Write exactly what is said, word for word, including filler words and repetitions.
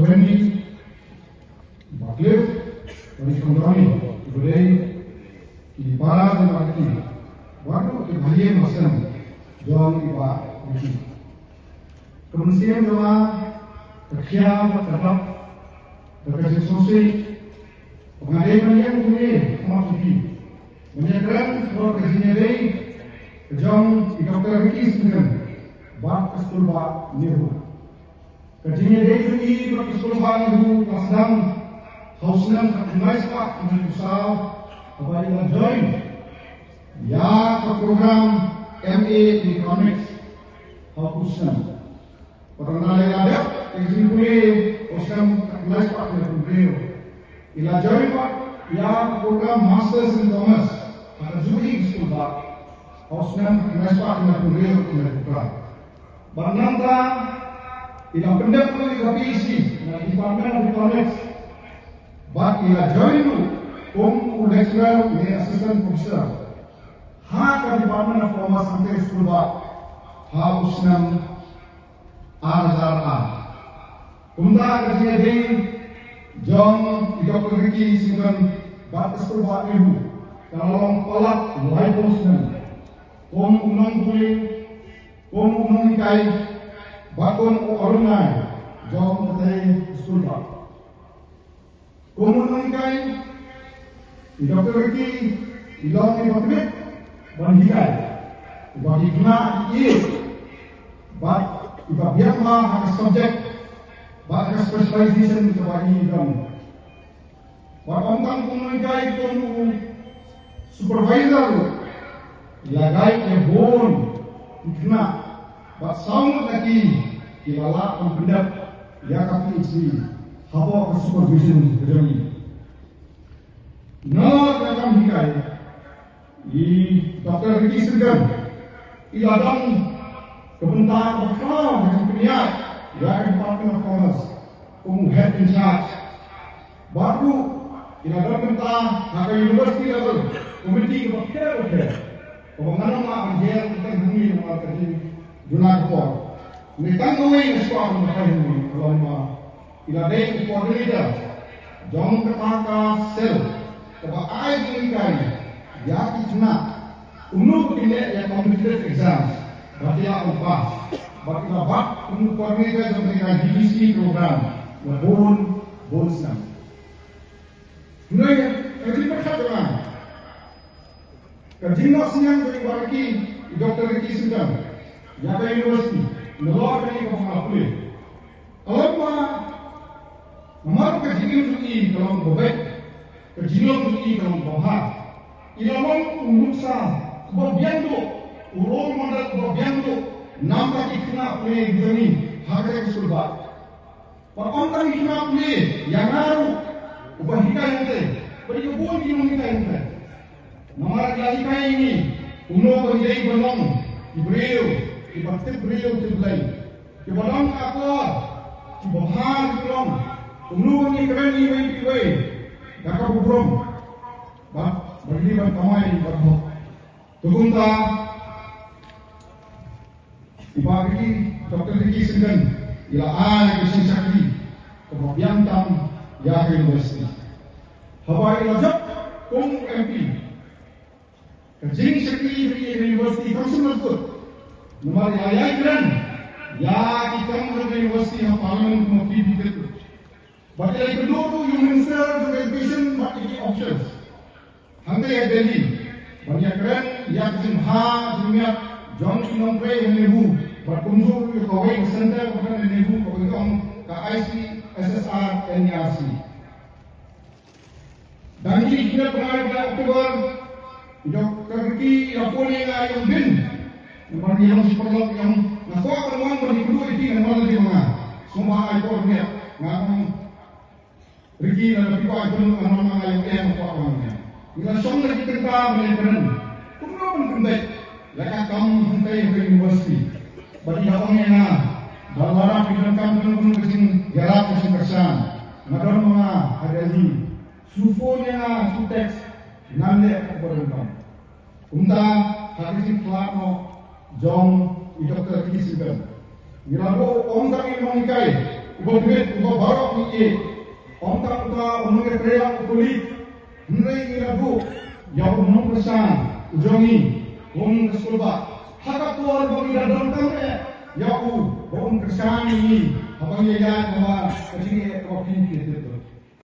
Wendy, Barclay, Wendy Kondoni, Gudei, ki para jong ka ki, bad ki bahaïing basem jong i Bah Ricky. Ka mynsiem jong nga ka khia bad ka dap da ka jingsngewsih ba nga dei ban ïeng hangne ha khmat jong phi ban ïakren halor ka jingïadei ka jong i Doctor Ricky Syngkon bad ka skulbah NEHU. Ka jingïadei jong i bad ka skulbah NEHU ka la sdang ha u snem khatkhyndai spah khyndai phew saw, haba i la join ïa ka program M A in Economics ha u snem. Bad haba i la dep ïa ka jingpule ha u snem khatkhyndai spah khyndai phew hynriew, i la join pat ïa ka program Masters in Commerce ha ka juh hi ka skulbah ha u snem khatkhyndai spah khyndai phew hynriew khyndai phew phra. Bad nangta i la pyndep ruh ïa ka P H D na Department of Economics. Bad i la join ruh kum u lecturer ne assistant professor ha ka Department of Commerce hangtei skulbah ha u snem ar hajar ar. Kumta ka jingïadei jong i Doctor Ricky Syngkon bad ka skulbah NEHU ka la long palat laiphew snem. Kum u nongpule, kum u nonghikai, bad kum u alumni jong katei ka skulbah. Kum u nonghikai, i Doctor Ricky i long iba tbit ban hikai, iba ki khynnah ki ïeit, bad iba biang bha ha ka subject bad ha ka specialization kaba i don. Bad ym tang kum u nonghikai, kum u supervisor ruh, i la guide ïa bun ki khynnah bad saw ngut na ki ki la lah ban pyndep ïa ka P H D hapoh ka supervision ka jong i. Nalor ka kam hikai, i Doctor Ricky Syngkon i la don ka bynta kaba khraw ha ka jingpynïaid ïa ka Department of Commerce kum u head in charge. Bad ruh i la don bynta ha ka university level committee kaba pher bapher, kaba ngan ym lah ban jer kyrteng hangne namar ka jingduna ka por. Hynrei tang kawei nga sngewbha ban batai hangne ka long ba i la dei u coordinator jong kata ka cell kaba ai jinghikai ïa ki khynnah kumno ba kin leh ïa competitive exams ba ki lah ban pass. Bad i la bat kum u coordinator jong kata ka G D C program la bun bun snem. Hynrei ka jingpyrkhat jong nga, ka jingnoh synñiang jong i Bah Ricky, i Doctor Ricky Syngkon ïa ka university nalor kane kaba nga la pule. Ka long ba namar ka jingim jong i ka long kaba beit, ka jinglong jong i ka long kaba bha, i la long u nuksa uba biang duh, u role model uba biang duh na bynta ki khynnah pule ki jong ngi ha kane ka skulbah. Bad ym tang ki khynnah pule, ïa nga ruh uba hikai hangtei bad ïa bun ki nonghikai hangtei. Namar i la hikai ïa ngi kumno ba ngi dei ban long ki briew kiba tip briew tip Blei, kiba long akor, kiba bha kiba long, kumno ba ngi kren iwei pa iwei da kaba burom bad ba ngi dei ban kamai bad hok. To kumta i Bah Ricky, Doctor Ricky Syngkon i la ai ka jingshakri kaba biang tam ïa ka university. Haba i la jop kum u M P, ka jingshakri jong i ïa ka university kam shym la kut, namar i la ïai kren ïa ki kam jong ka university ha Parliament kum u P P T. Bad i la ïakynduh ruh ïa u Minister jong ka Education bad ïa ki officials hangtei ha Delhi ban ïakren ïa ka jingbha jingmiat jong ki nongtrei ha NEHU bad kumjuh ruh ïa kawei ka center kaba don ha NEHU kaba ki ong ka I C S S R N E R C. Dang kine ki khynnah bnai ba October, i Doctor Ricky i la phone ïa nga, i ong, Bin, namar ngi long shi paralok, i ong, nga kwah ban wan ban ïakynduh ïa phi, namar lada ma nga sngewbha ai por, nga ong, Ricky, lada phi kwah ïakynduh, nga ong, nga ong, em, nga kwah wan. Ngi la shong la ki kynta ban ïakren kumno ban pynbeit ïa ka kam hangtei ha ka university. Bad i la ong ïa nga, da lada phi donkam kano kano ka jingïarap ka jingkyrshan, nga don ma nga ha Delhi. Shu phone ïa nga, shu text, ngan leh kaba donkam. Kumta ha ka jingkhlad noh jong i Doctor Ricky Syngkon, ngi la buh ong tang ïa u nonghikai Uba bit, uba baroh ngi ïeit. Ym tang uta u nongïatreilang u pulit. Hynrei ngi la duh ïa u nongkyrshan u jong ngi, um ka skulbah. Ha ka por ba ngi la donkam eh ïa u ba un kyrshan ïa ngi, haba ngi ïaid ha ka jingeh kaba phi phi tip.